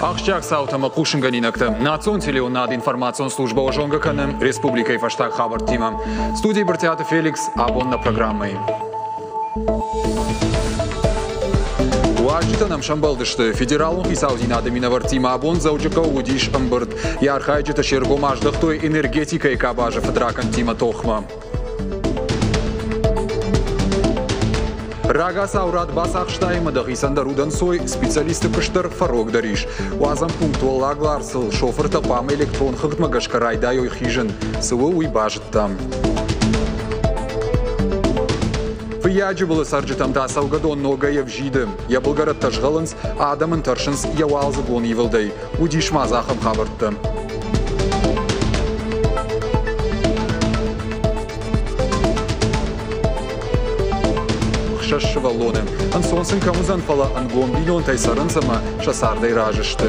Ахсджиаг цаутӕ ӕмӕ хъусынгӕнинӕгтӕ. Национ телеуынынад информацион службӕ зонгӕ кӕны республикӕйы фӕстаг хабӕрттимӕ. Студийы Брытъиаты Феликс абон нӕ программӕйы. Уазджытӕ нӕм сӕмбӕлдысты. Федералон хицаудзинады минӕвӕрттимӕ абон Дзӕуджыхъӕуы уыдис ӕмбырд. Йӕ архайджытӕ се ргом аздӕхтой энергетикӕйы къабазы фыдракӕндтимӕ тохмӕ. Рагацау рад бацахстай ӕмӕ дӕхицӕн дӕр удӕнцой, специалисты куыст дӕр фӕрогдӕр ис. Уадзӕн пункт Уӕллаг Ларсыл шофыртӕ хъуамӕ электрон хыгъдмӕ гӕсгӕ райдайой хизын. Цы у, уый базыдтам. Фыййаджы былы цӕрджытӕм та цӕугӕдон ногӕй ӕвзиды. Йӕ былгӕрӕттӕ згъӕлынц, адӕм ын тӕрсынц йӕ уалдзыгон ивылдӕй. Уыдис ма дзы ахӕм хабӕрттӕ. Хсӕз сывӕллоны. Ӕнцон сын кӕм уыдзӕн, фӕлӕ ӕнгом бинонтӕй цӕрынц ӕмӕ сӕ цардӕй разы сты.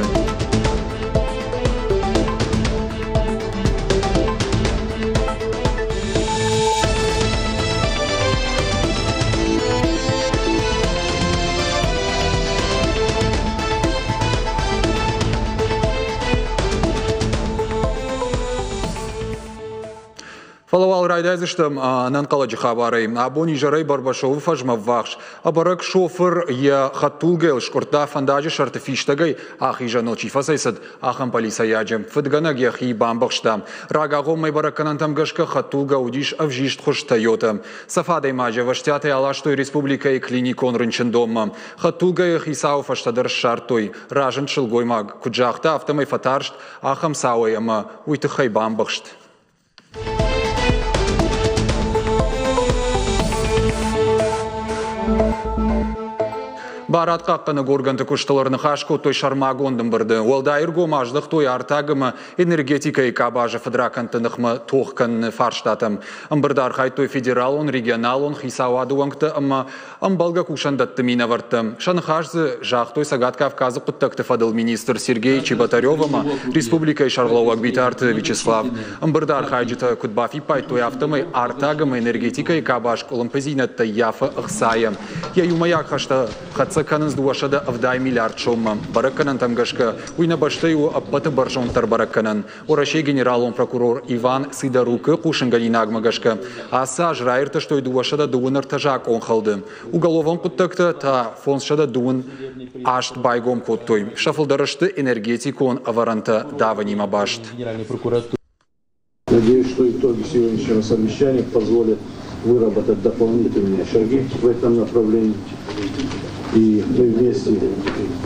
Фӕлӕ уал райдайдзыстӕм ӕнӕнхъӕлӕджы хабарӕй. Абон изӕрӕй Барбашовы фӕзмӕ ввахс ӕбӕрӕг шофыр йӕ хӕдтулгӕйыл скъуырдта фӕндаджы сӕрты фистӕгӕй ахизӕныл чи фӕцӕйцыд, ахӕм полицӕйаджы. Фыдгӕнӕг йӕхи бамбӕхста. Рагагъоммӕ бӕрӕггӕнӕнтӕм гӕсгӕ хӕдтулгӕ уыдис ӕвзистхуыз Тойота. Цӕф адӕймаджы ӕвӕстиатӕй аластой республикӕйы клиникон рынчындонмӕ. Хӕдтулгӕйы хицауы фӕстӕдӕр ссардтой. Разынд сылгоймаг. Куыд загъта, афтӕмӕй фӕтарст ахӕм цауӕй ӕмӕ уый тыххӕй бамбӕхст. Барадхъахъхъӕнӕг органты куыстыл ӕрныхас кодтой сӕрмагонд ӕмбырды. Уӕлдай ӕргом аздӕхтой артаг ӕмӕ энергетикӕйы къабазы фыдракӕндты ныхмӕ тох кӕныны фарстатӕм. Ӕмбырды архайдтой федералон, регионалон хицауады уӕнгтӕ ӕмӕ ӕмбӕлгӕ кусӕндӕтты минӕвӕрттӕ. Сӕ ныхас дзы загътой Цӕгат Кавказы хъуыддӕгты фӕдыл министр Сергей Чеботарев ӕмӕ республикӕйы сӕргълӕууӕг Битарты Вячеслав. Ӕмбырды архайджытӕ куыд бафиппайдтой, афтӕмӕй артаг ӕмӕ энергетикӕйы къабаз къуылымпыдзинӕдтӕ ййафы ӕхцайӕ. Йӕ иумӕйаг хӕстӕ хӕццӕ кӕнынц 270 миллиард соммӕ. Бӕрӕггӕнӕнтӕм гӕсгӕ, уый нӕ бӕстӕйы у ӕппӕты бӕрзонддӕр бӕрӕггӕнӕн. Уӕрӕсейы генералон прокурор Иван Сидорукы хъусынгӕнинагмӕ гӕсгӕ, ацы аз раиртӕстой 223 закъонхӕлды. Уголовон хъуыддӕгтӕ та 528 байгом кодтой. Сӕ фылдӕр сты энергетикон ӕвӕрӕнтӕ давынимӕ баст. Надеюсь, что итоги сегодняшнего совещания позволят выработать дополнительные шаги в этом направлении. И мы вместе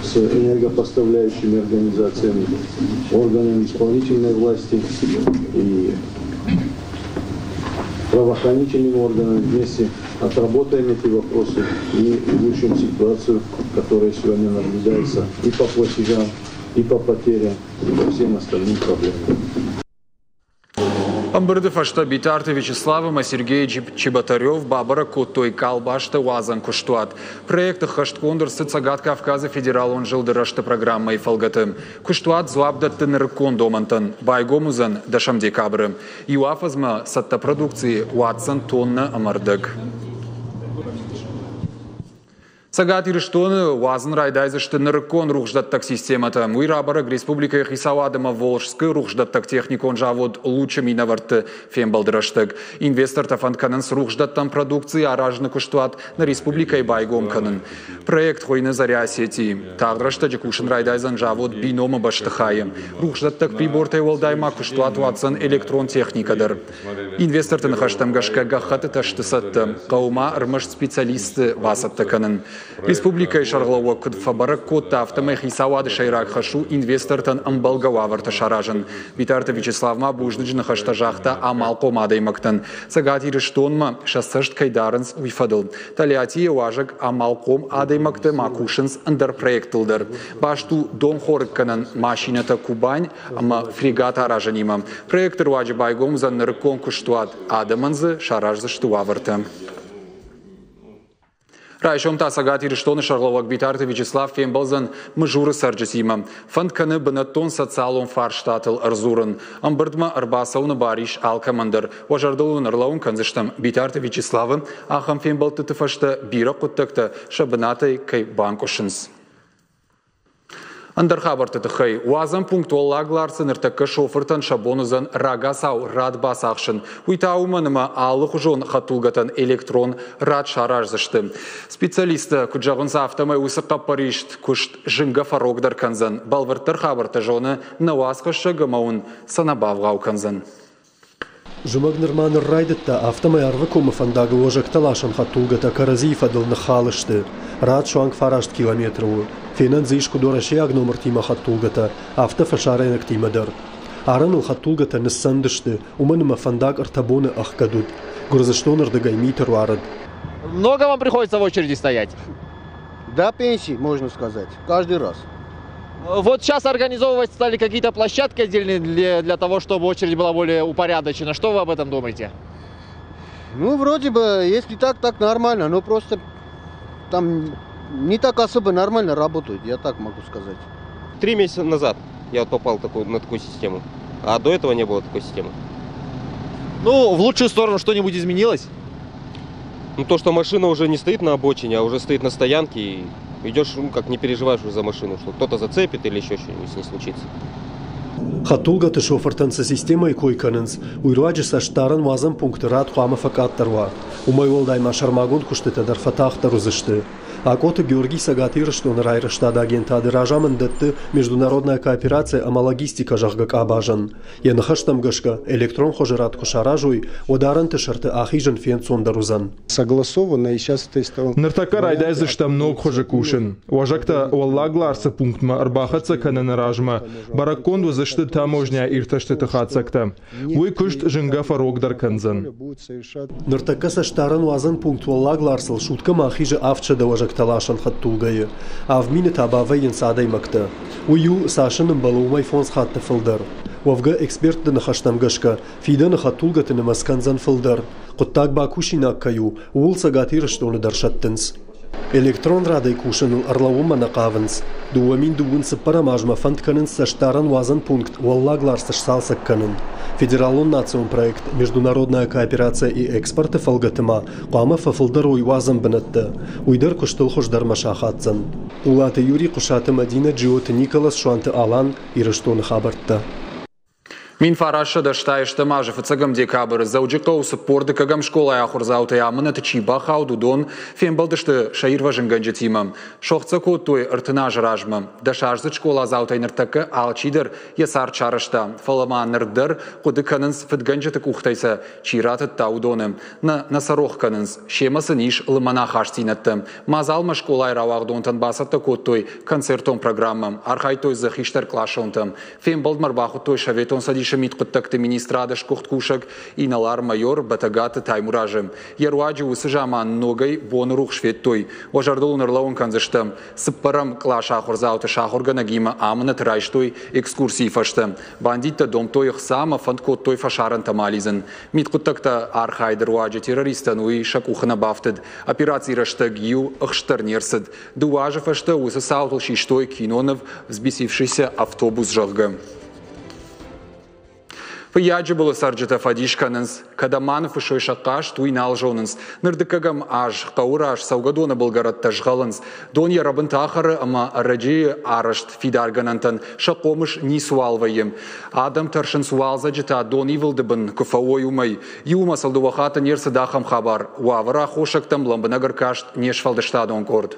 с энергопоставляющими организациями, органами исполнительной власти и правоохранительными органами вместе отработаем эти вопросы и улучшим ситуацию, которая сегодня наблюдается и по платежам, и по потерям, и по всем остальным проблемам. Ӕмбырды фӕстӕ Битарты Вячеслав ӕмӕ Сергей Чеботарев бабӕрӕг кодтой къалбасты уадзӕн куыстуат. Проект ӕххӕстгонд ӕрцыд Цӕгат Кавказы федералон зылды рӕзты программӕйы фӕлгӕты. Куыстуат дзуапп дӕтты нырыккон домӕнтӕн. Байгом уыдзӕн 10 декабры. Иу афӕдзмӕ цӕттӕ продукци уадздзӕн тоннӕ ӕмӕ рдӕг. Цӕгат Ирыстоны уадзын райдайдзысты нырыккон рухсдӕттӕг системӕтӕ. Уый рабӕрӕг республикӕйы хицауад ӕмӕ Волжскы рухсдӕттӕг техникон завод «Луч-ы» минӕвӕртты фембӕлды рӕстӕг. Инвестортӕ фӕнд кӕнынц рухсдӕттӕн продукци аразыны куыстуат нӕ республикӕйы байгом кӕнын. Проект хуыйны «Заря Осетии». Тагъд рӕстӕджы кусын райдайдзӕн завод «Бином-ы» бӕстыхайы. Рухсдӕттӕг прибортӕй уӕлдай ма куыстуат уадздзӕн электрон техникӕ дӕр. Инвесторты ныхӕстӕм гӕсгӕ гӕххӕттытӕ сты цӕттӕ, хъӕуы ма ӕрмӕст специалистты бацӕттӕ кӕнын. Республикӕйы сӕргълӕууӕг куыд фӕбӕрӕг кодта, афтӕмӕй хицауады сӕйраг хӕс у инвестортӕн ӕмбӕлгӕ уавӕртӕ саразын. Битарты Вячеслав ма бузныджы ныхӕстӕ загъта амалхъом адӕймӕгтӕн, Цӕгат Ирыстонмӕ сӕ цӕст кӕй дарынц, уый фӕдыл. Тольяттийы уазӕг амалхъом адӕймӕгтӕ ма кусынц ӕндӕр проекттыл дӕр. Баст у донхорыггӕнӕн машинӕтӕ «Кубань» ӕмӕ фрегат аразынимӕ. Проекты руаджы байгом уыдзӕн нырыккон куыстуат, адӕмӕн дзы сараздзысты уавӕртӕ. Райсом та Цӕгат Ирыстоны сӕргълӕууӕг Битарты Вячеслав фембӕлдзӕн Мызуры цӕрджытимӕ. Фӕнд кӕны бынӕттон социалон фарстатыл ӕрдзурын. Ӕмбырдмӕ ӕрбацӕуыны бар ис алкӕмӕн дӕр. Уӕ зӕрдыл уын ӕрлӕууын кӕндзыстӕм Битарты Вячеславы ахӕм фембӕлдтыты фӕстӕ бирӕ хъуыддӕгтӕ сӕ бынатӕй кӕй банкъуысынц. Ӕндӕр хабӕртты тыххӕй. Уадзӕн пункт Уӕллаг Ларсы ныртӕккӕ шофыртӕн сӕ бон уыдзӕн рагацау рад бацахсын. Уый та уымӕн ӕмӕ алыхуызон хӕдтулгӕтӕн электрон рад сараздзысты. Специалисттӕ куыд зӕгъынц, афтӕмӕй уыцы хъӕппӕрист куыст зынгӕ фӕрогдӕр кӕндзӕн. Бӕлвырддӕр хабӕрттӕ зоны нӕ уацхӕссӕг ӕмӕ уын сӕ нӕ бавгъау кӕндзӕн. Зымӕг нырма ныр райдыдта, афтӕмӕй Арвыкомы фӕндагыл уӕзӕгтӕ ласӕн хӕдтулгӕтӕ кӕрӕдзийы фӕдыл ныххал сты. Рад суанг 9 километры у. Фенӕн дзы ис куыд уӕрӕсейаг номыртимӕ хӕдтулгӕтӕ, афтӕ фӕсарӕйнӕгтимӕ дӕр. Арӕныл хӕдтулгӕтӕ ныссӕнд сты, уымӕн ӕмӕ фӕндаг ӕртӕ боны ӕхгӕд уыд. Гуырдзыстоны рдыгӕй мит ӕруарыд. Много вам приходится в очереди стоять? До пенсии, можно сказать, каждый раз. Вот сейчас организовывать стали какие-то площадки отдельные для того, чтобы очередь была более упорядочена. Что вы об этом думаете? Ну, вроде бы, если так, так нормально, но просто там не так особо нормально работают, я так могу сказать. 3 месяца назад я вот попал на такую систему, а до этого не было такой системы. Ну, в лучшую сторону что-нибудь изменилось? Ну, то, что машина уже не стоит на обочине, а уже стоит на стоянке, и идешь, ну, как не переживаешь уже за машину, что кто-то зацепит или еще что-нибудь с ней случится. Хӕдтулгӕты шофыртӕн цы системӕйы кой кӕнынц, уый руаджы цӕстдарӕн уадзӕн пункты рад хъуамӕ фӕкъаддӕр уа. Уымӕй уӕлдай ма сӕрмагонд куыстытӕ дӕр фӕтагъддӕр уыдзысты. Акъоты Георгий Цӕгат Ирыстоны райрӕзтады агентады разамынд дӕтты международная кооперация ӕмӕ логистикӕ зӕгъгӕ къабазӕн. Йӕ ныхӕстӕм гӕсгӕ электрон хуызы рад куы саразой, уӕд арӕнты сӕрты ахизын фенцондӕр уыдзӕн. Согласовано, и сейчас это из того- Ныртӕккӕ райдайдзыстӕм ног хуызы кусын. Уӕзӕгтӕ Уӕллаг Ларсы пунктмӕ ӕрбахӕццӕ кӕныны размӕ бӕрӕггонд уыдзысты таможняйы иртӕстыты хатдзӕгтӕ. Уый куыст зынгӕ фӕрогдӕр кӕндзӕн. Ныртӕккӕ цӕстдарӕн уадзӕн пункт Уӕллаг Ларсыл суткӕмӕ ахизы 700 уӕзӕгтӕ ласӕн хӕдтулгӕйы. 7000 та бавӕййынц адӕймӕгтӕ. Уый у, цас ын ӕмбӕлы, уымӕй 5 хатты фылдӕр. Уӕвгӕ экспертты ныхӕстӕм гӕсгӕ, фидӕны хӕдтулгӕты нымӕц кӕндзӕн фылдӕр. Хъуыддаг бакусинаг кӕй у, ууыл Цӕгат Ирыстоны дӕр сӕттынц. Электрон радӕй кусыныл ӕрлӕууынмӕ нӕ хъавынц. 2024 азмӕ фӕнд кӕнынц цӕстдарӕн уадзӕн пункт Уӕллаг Ларсы сцалцӕг кӕнын. Федералон национ проект «Международная кооперация и экспорт»-ы фӕлгӕты ма хъуамӕ фӕфылдӕр уой уадзӕн бынӕттӕ. Уый дӕр куыстыл хуыздӕрмӕ сахаддзӕн. Хъулаты Юрий, Хъуысаты Мӕдинӕ, Джиоты Николас, Суанты Алан, Ирыстоны хабӕрттӕ. 1980 азы 1 декабры Дзӕуджыхъӕуы 42-ӕм скъолайы ахуырдзаутӕй амынӕты чи бахауд, уыдон фембӕлдысты сӕ ирвӕзынгӕнджытимӕ. Сохцӕ кодтой 30 азы размӕ. 10-аздзыд скъоладзаутӕй ныртӕккӕ алчидӕр йӕ цард сарӕзта. Фӕлӕ ма ныр дӕр хъуыды кӕнынц, фыдгӕнджыты къухтӕй сӕ чи ратыдта, уыдоны. Нӕ сӕ рох кӕнынц. Семӕ сын ис лымӕн ахастдзинӕдтӕ. Мадзалмӕ скъолайы рауагъдонтӕн бацӕттӕ кодтой концертон программӕ. Архайдтой дзы хистӕркъласонтӕ. Фембӕлдмӕ ӕрбахуыдтой Советон Цӕдисы мидхъуыддӕгты министрады сгуыхт кусӕг инӕлар-майор Бӕтӕгаты Таймуразы. Йӕ руаджы уыцы заман ногӕй боны рухс федтой. Уӕ зӕрдыл ын ӕрлӕууын кӕндзыстӕм. 4-ӕм къласы ахуырдзауты сӕ ахуыргӕнӕгимӕ амынӕты райстой экскурсийы фӕстӕ. Бандиттӕ домдтой ӕхца ӕмӕ фӕнд кодтой фӕсарӕнтӕм алидзын. Мидхъуыддӕгтӕ архайды руаджы террористтӕн уый сӕ къухы нӕ бафтыд. Операцийы рӕстӕг иу ӕхст дӕр не рцыд. 2 азы фӕстӕ уыцы цаутыл систой киноныв «Взбесившийся автобус», зӕгъгӕ. Фыййаджыбылы цӕрджытӕ фӕдис кӕнынц. Кӕдӕм ма ныффыссой сӕ хъаст, уый нал зонынц. Ныр дыккӕгӕм аз хъӕуы раз цӕугӕдоны былгӕрӕттӕ згъӕлынц. Дон йӕ рӕбынты ахӕры ӕмӕ ӕрӕджыйы арӕзт фидаргӕнӕнтӕн сӕ хъомыс ницыуал вӕййы. Адӕм тӕрсынц, уалдзӕджы та донивылды бын куы фӕуой, уымӕй. Иумӕ сыл 2 хатты не рцыд ахӕм хабар. Уавӕры аххосӕгтӕм лӕмбынӕг ӕркаст не сфӕлдыстадон къорд.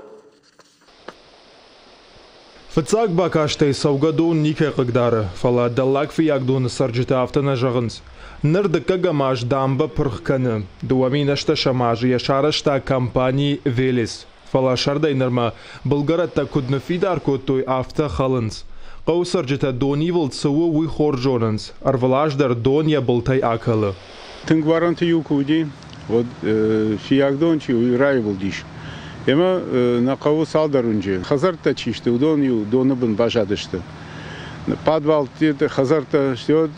Фыццаг бакастӕй цӕугӕдон никӕй хъыгдары, фӕлӕ дӕллаг Фыййагдоны цӕрджытӕ афтӕ нӕ зӕгъынц. Ныр дыккӕгӕм аз дамбӕ пырх кӕны. 2008 азы йӕ сарӕзта компани «Велес». Фӕлӕ сӕрдӕй нырмӕ былгӕрӕттӕ куыд ныффидар кодтой, афтӕ хӕлынц. Хъӕуы цӕрджытӕ донивылд цы у, уый хорз зонынц. Ӕрвылаз дӕр дон йӕ былтӕй акӕлы. Тынг уарынты иу куы уыди, уӕд Фыййагдон чи, уый раивылдис. Ӕмӕ нӕ хъӕуы цалдӕр уынджы. Хӕдзӕрттӕ чи сты, уыдон иу доны бын баззадысты. Подвалты хӕдзӕрттӕ сты,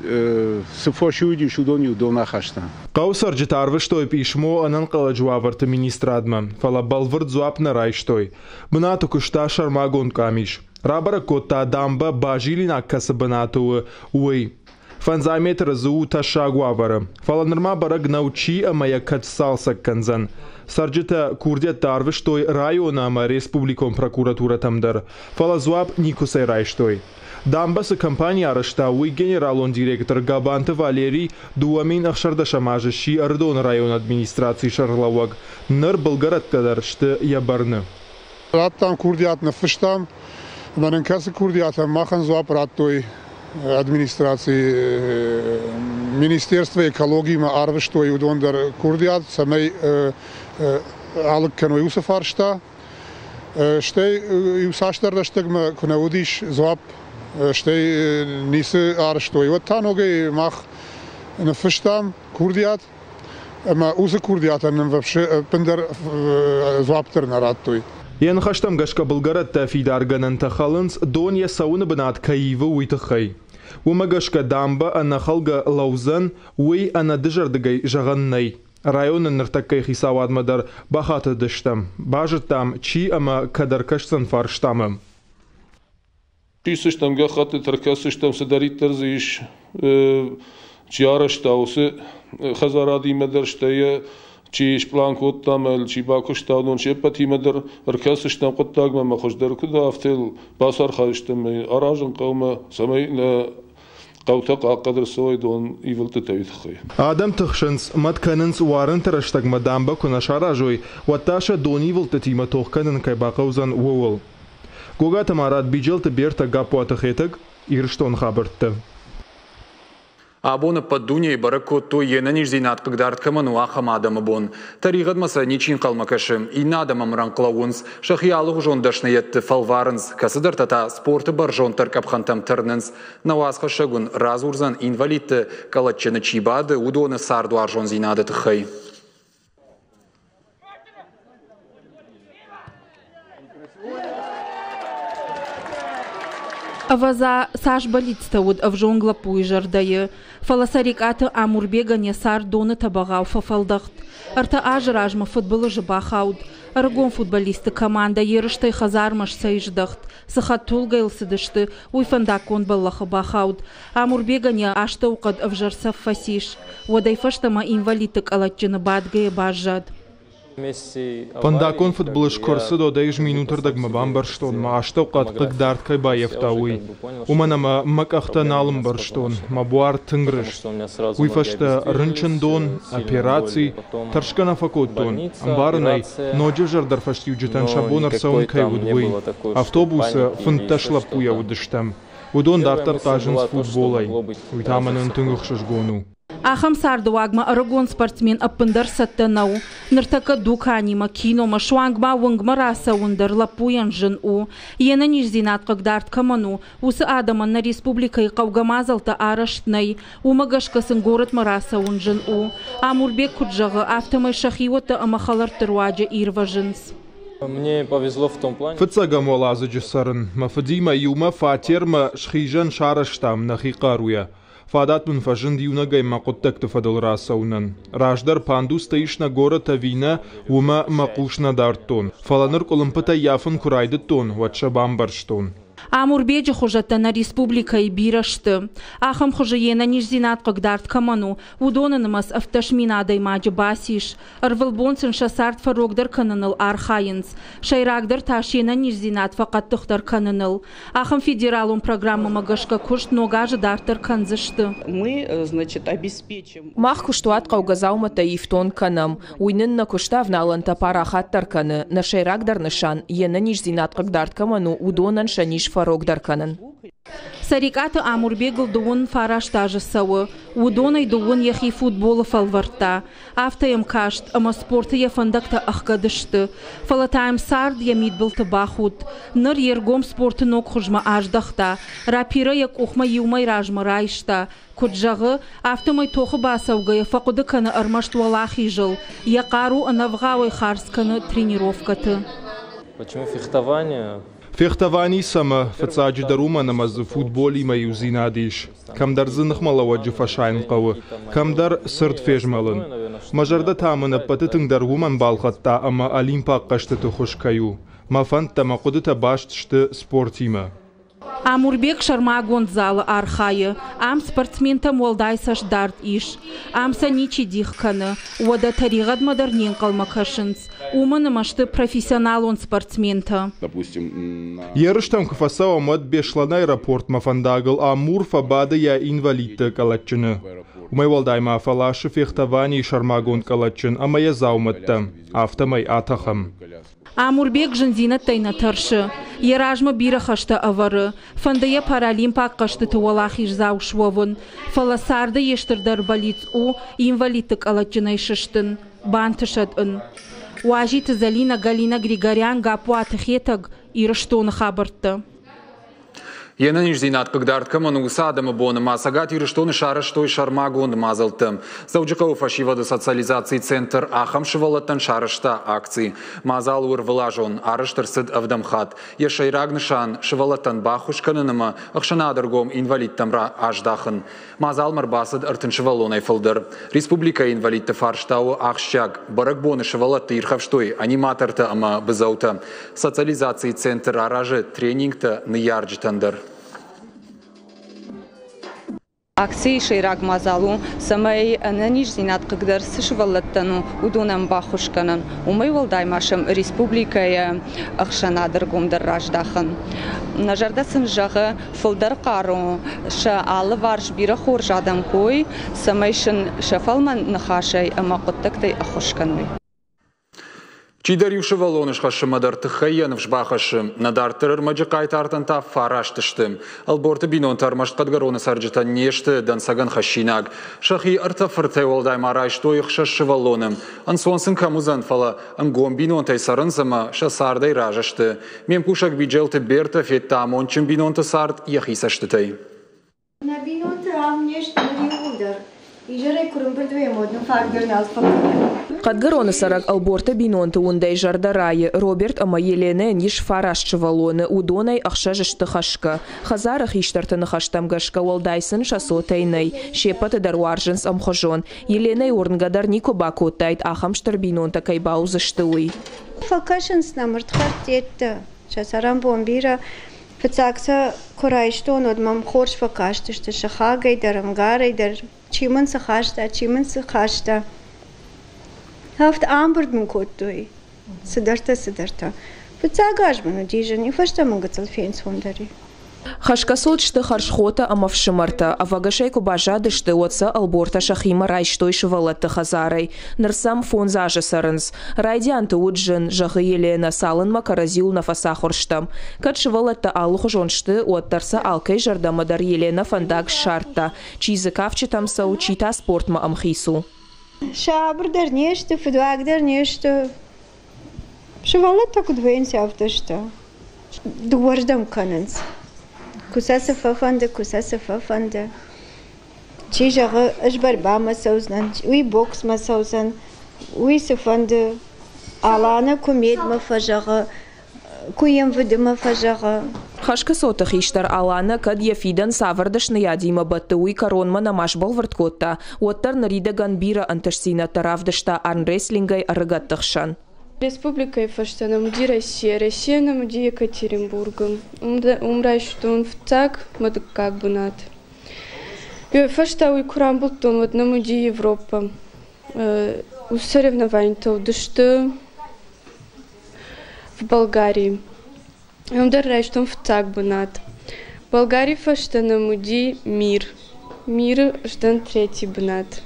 цы фос уыдис, уыдон иу дон ахаста. Хъӕуы цӕрджытӕ арвыстой писмо ӕнӕнхъӕлӕджы уавӕрты министрадмӕ, фӕлӕ бӕлвырд дзуапп нӕ райстой. Бынаты куыста сӕрмагонд къамис. Рабӕрӕг кодта дамбӕ базилинаг кӕцы бынаты у, уый. Фӕндзай метры дзы у тӕссаг уавӕры. Фӕлӕ нырма бӕрӕг нӕу, чи ӕмӕ йӕ кӕд сцалцӕг кӕндзӕн. Цӕрджытӕ курдиӕттӕ арвыстой районы ӕмӕ республикон прокуратурӕтӕм дӕр, фӕлӕ дзуапп никуыцӕй райстой. Дамбӕ цы компани арӕзта, уый генералон директор Габанты Валерий 2016 азы сси Ӕрыдоны районы администрацийы сӕргълӕууӕг. Ныр былгӕрӕттӕ дӕр сты йӕ бӕрны. Радтам курдиат, ныффыстам, ӕмӕ нын кӕцы курдиатӕн махӕн дзуапп радтой администрацийы, Министерство экологимӕ арвыстой уыдон дӕр курдиат, цӕмӕй алыг кӕной уыцы фарста. Стӕй иу цасдӕр рӕстӕгмӕ куы нӕ уыдис дзуапп, стӕй ницы арӕзтой, уӕд та ногӕй мах ныффыстам курдиат, ӕмӕ уыцы курдиатӕн нын ӕппындӕр дзуапп дӕр нӕ радтой. Йӕ ныхӕстӕм гӕсгӕ былгӕрӕттӕ фидаргӕнӕнтӕ хӕлынц, дон йӕ цӕуыны бынат кӕй ивы, уый тыххӕй. Уымӕ гӕсгӕ дамбӕ ӕнӕхӕлгӕ лӕудзӕн, уый ӕнӕдызӕрдыгӕй зӕгъӕн нӕй. Районы ныртӕккӕйы хицауадмӕ дӕр бахатыдыстӕм, базыдтам, чи ӕмӕ кӕд ӕркӕсдзӕн фарстамӕ. Исдзыстӕм гӕххӕттытӕ, ӕркӕсдзыстӕм, цыдӕриддӕр дзы ис, чи арӕзта, уыцы хӕдзарадимӕ дӕр, стӕй чи спълан кодта ӕмӕ чи бакуыста, уыдон се ппӕтимӕ дӕр ӕркӕсдзыстӕм хъуыддагмӕ ӕмӕ хуыздӕр куыд уа, афтӕ йыл бацархайдзыстӕм аразын хъӕумӕ, цӕмӕй нӕ хъӕутӕ хъахъхъӕд ӕрцӕуой дон ивылдтытӕй тыххӕй. Адӕм тыхсынц, мӕт кӕнынц, уарынты рӕстӕгмӕ дамбӕ куы нӕ саразой, уӕд та сӕ донивылдтытимӕ тох кӕнын кӕй бахъӕудзӕн, ууыл. Гогаты Марат, Биджелты Бертӕ, Гаппуаты Хетӕг, Ирыстон хабӕрттӕ. Абон ӕппӕт дунейы бӕрӕг кодтой, йе нӕниздзинад хъыгдард кӕмӕн у, ахӕм адӕмы бон. Тӕригъӕдмӕ сӕ ничи ӕнхъӕлмӕ кӕсы. Иннӕ адӕм ӕмрӕнхъ лӕууынц, сӕхи алыгъуызон дӕсныйӕдты фӕлварынц, кӕцыдӕртӕ та спорты бӕрзонддӕр къӕпхӕнтӕм тырнынц. Нӕ уацхӕссӕг уын радзурдзӕн, инвалидты къӕлӕтджыны чи бады, уыдоны цардуарзондзинады тыххӕй. Ӕвӕдза, цас бӕллицтӕ уыд ӕвзонг лӕппуйы зӕрдӕйы, фӕлӕ Цӕрикъаты Амурбегӕн йӕ цард доны тӕбӕгъау фӕфӕлдӕхт. Ӕртӕ азы размӕ фыдбылызы бахауд. Ӕрыгон футболистты командӕ ерыстӕй хӕдзармӕ сцӕйздӕхт. Цы хӕдтулгӕйыл цыдысты, уый фӕндаггон бӕллӕхы бахауд. Амурбегӕн йӕ астӕуыхъӕд ӕвзӕр цӕф фӕцис. Уӕдӕй фӕстӕмӕ инвалидты къӕлӕтджыны бадгӕйӕ баззад. Фӕндаггон фыдбылыз куы ӕрцыд, уӕд ӕз минутырдӕгмӕ бамбӕрстон, мӕ астӕухъӕд хъыгдард кӕй баййӕфта, уый. Уымӕн ӕмӕ мӕ къӕхтӕ нал ӕмбӕрстон, мӕ буар тынг рыст. Уый фӕстӕ рынчындон, операци, тӕрсгӕ нӕ фӕкодтон, ӕмбарын ӕй, ноджы ӕвзӕрдӕр фӕстиуджытӕн сӕ бон ӕрцӕуын кӕй уыд, уый. Автобусы 15 лӕппуйӕ уыдыстӕм. Уыдон дарддӕр хъазынц футболӕй. Уый та мӕнӕн тынг ӕхсызгон у. Ахӕм цардыуагмӕ ӕрыгон спортсмен ӕппындӕр цӕттӕ нӕу. Ныртӕккӕ дуканимӕ, киномӕ, суанг ма уынгмӕ рацӕуын дӕр лӕппуйӕн зын у. Йе нӕниздзинад хъыгдард кӕмӕн у, уыцы адӕмӕн нӕ республикӕйы хъӕугӕ мадзӕлттӕ арӕзт нӕй. Уымӕ гӕсгӕ сын горӕтмӕ рацӕуын зын у. Амурбег куыд зӕгъы, афтӕмӕй сӕхиуӕттӕ ӕмӕ хӕлӕртты руаджы ирвӕзынц. Фыццӕгӕм уӕладзыджы цӕрын. Мӕ фыдимӕ иумӕ фатермӕ схизӕн сарӕзтам нӕхи хъаруйӕ. Фадат мын фӕзынд иунӕгӕй мӕ хъуыддӕгты фӕдыл рацӕуынӕн. Раздӕр пандустӕ ис нӕ горӕт ӕви нӕ, уымӕ мӕ хъус нӕ дардтон. Фӕлӕ ныр къуылымпытӕ ййафын куы райдыдтон, уӕд сӕ бамбӕрстон. Амурбеджы хуызӕттӕ нӕ республикӕйы бирӕ сты. Ахӕм хуызы йе нӕниздзинад хъыгдард кӕмӕн у, уыдоны нымӕц 17 000 адӕймаджы бацис. Ӕрвылбон сын сӕ цард фӕрогдӕр кӕныныл архайынц. Сӕйрагдӕр та се нӕниздзинад фӕхъӕддыхдӕр кӕныныл. Ахӕм федералон программӕмӕ гӕсгӕ куыст ног азы дарддӕр кӕндзысты. Мах куыстуат хъӕугӕ дзаумӕттӕй ифтонг кӕнӕм. Уый нын нӕ куысты авналӕнтӕ парахатдӕр кӕны. Нӕ сӕйрагдӕр нысан, йе нӕниздзинад хъыгдард кӕмӕн у, уыдонӕн сӕ низ фӕрогдӕр кӕнын. Цӕрикъаты Амурбегыл 19 азы цӕуы. Уыдонӕй дыууын йӕхи футболы фӕлвӕрдта. Афтӕ йӕм каст, ӕмӕ спорты йӕ фӕндӕгтӕ ӕхгӕд сты. Фӕлӕ та йӕм цард йӕ мидбылты бахудт. Ныр йе ргом спорты ног хуызмӕ аздӕхта. Рапирӕ йӕ къухмӕ иу мӕй размӕ райста. Куыд зӕгъы, афтӕмӕй тохы бацӕугӕйӕ фӕхъуыды кӕны ӕрмӕст уӕлахизыл. Йӕ хъару ӕнӕвгъауӕй хардз кӕны тренировкӕты. Почему фехтование? Фехтовани цӕмӕ, фыццаджыдӕр уымӕн ӕмӕ дзы футболимӕ иудзинад ис. Кӕмдӕр дзы ныхмӕлӕууӕджы фӕсайын хъӕуы, кӕмдӕр цырд фезмӕлын. Мӕ зӕрдӕ та мын ӕппӕты тынгдӕр уымӕн балхӕдта ӕмӕ олимпаг хъӕзтыты хуыз кӕй у. Мӕ фӕндтӕ, мӕ хъуыдытӕ баст сты спортимӕ. Амурбег сӕрмагонд залы архайы. Ам спортсментӕм уӕлдай цӕстдард ис. Ам сӕ ничи дих кӕны. Уӕдӕ тӕригъӕдмӕ дӕр не нхъӕлмӕ кӕсынц. Уымӕн ӕмӕ сты профессионалон спортсментӕ. Ерыстӕм куы фӕцӕуӕм, уӕд Беслӕны аэропортмӕ фӕндагыл Амур фӕбады йӕ инвалидты къӕлӕтджыны. Уымӕй уӕлдай ма фӕласы фехтованийы сӕрмагонд къӕлӕтджын ӕмӕ йӕ дзаумӕттӕ. Афтӕмӕй атӕхӕм. Амурбег зындзинӕдтӕй нӕ тӕрсы. Йӕ размӕ бирӕ хӕстӕ ӕвӕры. Фӕнды йӕ паралимпаг хъӕзтыты уӕлахиздзау суӕвын. Фӕлӕ царды йе стырдӕр бӕллиц у инвалидты къӕлӕтджынӕй сыстын. Бантысӕд ын. Уазиты Зӕлинӕ, Галина Григорян, Гаппуаты Хетӕг, Ирыстоны хабӕрттӕ. Йе нӕниздзинад хъыгдард кӕмӕн у, уыцы адӕмы боны ма Цӕгат Ирыстоны сарӕзтой сӕрмагонд мадзӕлттӕ. Дзӕуджыхъӕуы фӕсивӕды социализацийы центр ахӕм сывӕллӕттӕн сарӕзта акци. Мадзал у ӕрвылазон, арӕзт ӕрцыд ӕвдӕм хатт. Йӕ сӕйраг нысан – сывӕллӕттӕн баххуыс кӕнын ӕмӕ ӕхсӕнады ӕргом инвалидтӕм аздахын. Мадзалмӕ ӕрбацыд 30 сывӕллонӕй фылдӕр. Республикӕйы инвалидты фарста у ахсджиаг. Бӕрӕгбоны сывӕллӕтты ирхӕфстой аниматортӕ ӕмӕ быдзӕутӕ. Социализацийы центр аразы тренингтӕ ныййарджытӕн дӕр. Акцийы сӕйраг мадзал у, цӕмӕй ӕнӕниздзинад хъыгдӕр цы сывӕллӕттӕн у, уыдонӕн баххуыс кӕнын. Уымӕй уӕлдай ма сӕм республикӕйы ӕхсӕнады ӕргомдӕр раздахын. Нӕ зӕрдӕ сын зӕгъы фылдӕр хъару, сӕ алыварс бирӕ хорз адӕм кой, цӕмӕй сын сӕ фӕлмӕн ныхасӕй ӕмӕ хъуыддӕгтӕй ӕххуыс кӕной. Чидӕр иу сывӕллоны схӕссынмӕ дӕр тыххӕй йӕ ныфс бахӕссы. Нӕ дарддӕр ӕрмӕджы хъайтартӕн та фӕраст сты. Ӕлборты бинонтӕ ӕрмӕст Хъӕдгӕроны цӕрджытӕн не сты дӕнцӕгӕн хӕссинаг. Сӕхи ӕртӕ фыртӕй уӕлдай ма райстой ӕхсӕз сывӕллоны. Ӕнцон сын кӕм уыдзӕн, фӕлӕ ӕнгом бинонтӕй цӕрынц ӕмӕ сӕ цардӕй разы сты. Ме мкусӕг Биджелты Бертӕ федта амондджын бинонты цард йӕхи цӕстытӕй. Нӕ бинонтӕ ам не сты ныр иууылдӕр. Изӕрӕй куы рымбырд уӕм, уӕд нын фаг дӕр нал фӕкӕны. Хъӕдгӕроны цӕрӕг Ӕлборты бинонты уындӕй зӕрдӕ райы. Роберт ӕмӕ Еленӕйӕн ис фараст сывӕллоны, уыдонӕй ӕхсӕз сты хӕсгӕ. Хӕдзары хистӕрты ныхӕстӕм гӕсгӕ уӕлдай сын сӕ цотӕй нӕй. Се ппӕты дӕр уарзынц ӕмхуызон. Еленӕйы уырнгӕ дӕр никуы бакодтаид, ахӕм стыр бинонтӕ кӕй бауыдзысты, уый. Фӕкӕсынц нӕм ӕрдхӕрдтӕ, сӕ цӕрӕнбон бирӕ. Фыццаг сӕ куы райстон, уӕд мӕм хорз фӕкастысты сыхагӕй дӕр, ӕмгарӕй дӕр. Чи мын цы хаста, чи мын цы хаста. Афтӕ ӕмбырд мын кодтой цыдӕртӕ, цыдӕртӕ. Фыццаг аз мын уыди зын, фӕстӕ мын гыццыл фенцондӕр и. Хӕсгӕ цот сты хӕрзхотӕ ӕмӕ фсымӕртӕ. Ӕвӕгӕсӕй куы баззадысты, уӕд сӕ ӕлбортӕ сӕхимӕ райстой сывӕллӕтты хӕдзарӕй. Ныр сӕм фондз азы цӕрынц. Райдианты уыд зын, зӕгъы Еленӕ, цалынмӕ кӕрӕдзиуыл нӕ фӕцахуыр стӕм. Кӕд сывӕллӕттӕ алыхуызон сты, уӕддӕр сӕ алкӕй зӕрдӕмӕ дӕр Еленӕ фӕндаг ссардта. Чи дзы кафджытӕм цӕуы, чи та спортмӕ ӕмхиц у. Сабыр дӕр не сты, фыдуаг дӕр не сты. Сывӕллӕттӕ куыд вӕййынц, афтӕ сты. Дыууӕрдӕм кӕнынц. Куы сӕ цы фӕфӕнды, куы сӕ цы фӕфӕнды. Чи зӕгъы, ӕз борьбамӕ цӕудзынӕн, уый боксмӕ цӕудзӕн, уый цыфӕнды. Алана куы медмӕ фӕзӕгъы, куы йе мвыдымӕ фӕзӕгъы. Хӕсгӕ цоты хистӕр Аланӕ кӕд йӕ фидӕн цавӕр дӕсныйадимӕ бӕтты, уый кӕронмӕ нӕма сбӕлвырд кодта, уӕддӕр ныридӕгӕн бирӕ ӕнтыстдзинӕдтӕ равдыста армрестлингӕй ӕрыгӕтты хсӕн. Республикӕйы фӕстӕ нӕм уыди Россия, Россия нӕм уыди Екатеринбургы. Уым райстон фыццаг мӕ дыккаг бынат. Фӕстӕ уый куы рамбылдтон, уӕд нӕм уыди Европӕ. Уыцы соревнованийтӕ уыдысты в Болгарии. Уым дӕр райстон фыццаг бынат. Болгарийы фӕстӕ нӕм уыди Мир. Миры сдӕн третий бынат.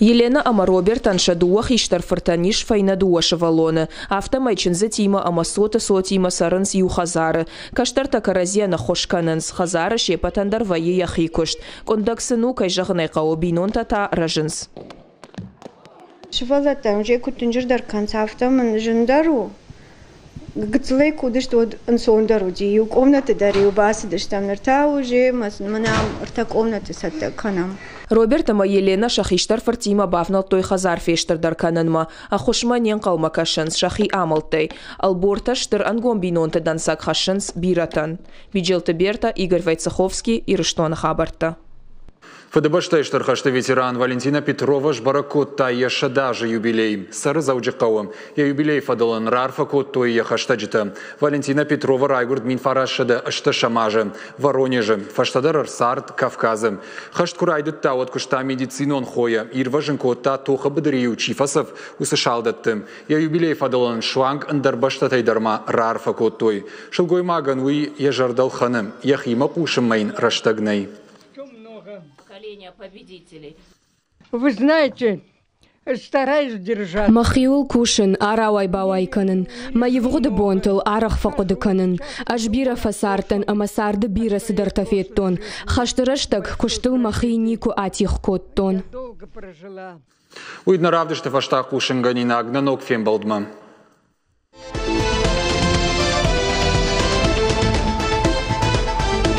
Еленӕ ӕмӕ Робертӕн сӕ дыууӕ хистӕр фыртӕн ис фӕйнӕ дыууӕ сывӕллоны. Афтӕмӕй чындзытимӕ ӕмӕ цоты цотимӕ цӕрынц иу хӕдзары. Кӕстӕртӕ кӕрӕдзийӕн ӕххуыс кӕнынц, хӕдзары се ппӕтӕн дӕр вӕййы йӕхи куыст. Къуындӕг сын у, кӕй зӕгъын ӕй хъӕуы, бинонтӕ та рӕзынц. Сывӕллӕттӕ уже куыд дынджырдӕр кӕнынц, афтӕ мын зындӕр у. Гыццылӕй куы уыдысты, уӕд ӕнцондӕр уыди. Иу къомнӕты дӕр-иу бацыдыстӕм, ныр та уже мӕнӕ ӕртӕ къомнӕты цӕттӕ кӕнӕм. Роберт ӕмӕ Еленӕ сӕ хистӕр фыртимӕ бавнӕлдтой хӕдзар фестырдӕр кӕнынмӕ. Ӕххуысмӕ не нхъӕлмӕ кӕсынц сӕхи амӕлттӕй. Ӕлбортӕ стыр ӕнгом бинонты дӕнцӕг хӕссынц бирӕтӕн. Биджелты Бертӕ, Игорь Войцеховский, Ирыстоны хабӕрттӕ. Фыдыбӕстӕйы Стыр хӕсты ветеран Валентина Петрова сбӕрӕг кодта йӕ 100 азы юбилей. Цӕры Дзӕуджыхъӕуы. Йӕ юбилейы фӕдыл ын раарфӕ кодтой йӕ хӕстӕджытӕ. Валентина Петрова райгуырд 1980 азы Воронежы. Фӕстӕдӕр ӕрцард Кавказы. Хӕст куы райдыдта, уӕд куыста медицинон хойӕ. Ирвӕзын кодта, тохы быдыры-иу чи фӕцӕф, уыцы салдӕтты. Йӕ юбилейы фӕдыл ын суанг ӕндӕр бӕстӕтӕй дӕр ма раарфӕ кодтой. Сылгоймагӕн уый йӕ зӕрдӕ лхӕны, йӕхимӕ хъусынмӕ йын рӕстӕг нӕй. Вы знаете, стараюсь держаться. Мӕхиуыл кусын, арауай-бауай кӕнын. Мӕ ивгъуыды бонтыл арӕх фӕхъуыды кӕнын. Ӕз бирӕ фӕцардтӕн ӕмӕ царды бирӕ цыдӕртӕ федтон. Хӕсты рӕстӕг куыстыл мӕхи никуы атигъ кодтон. Уый нӕ равдысты фӕстаг хъусынгӕнинаг нӕ ног фембӕлдмӕ.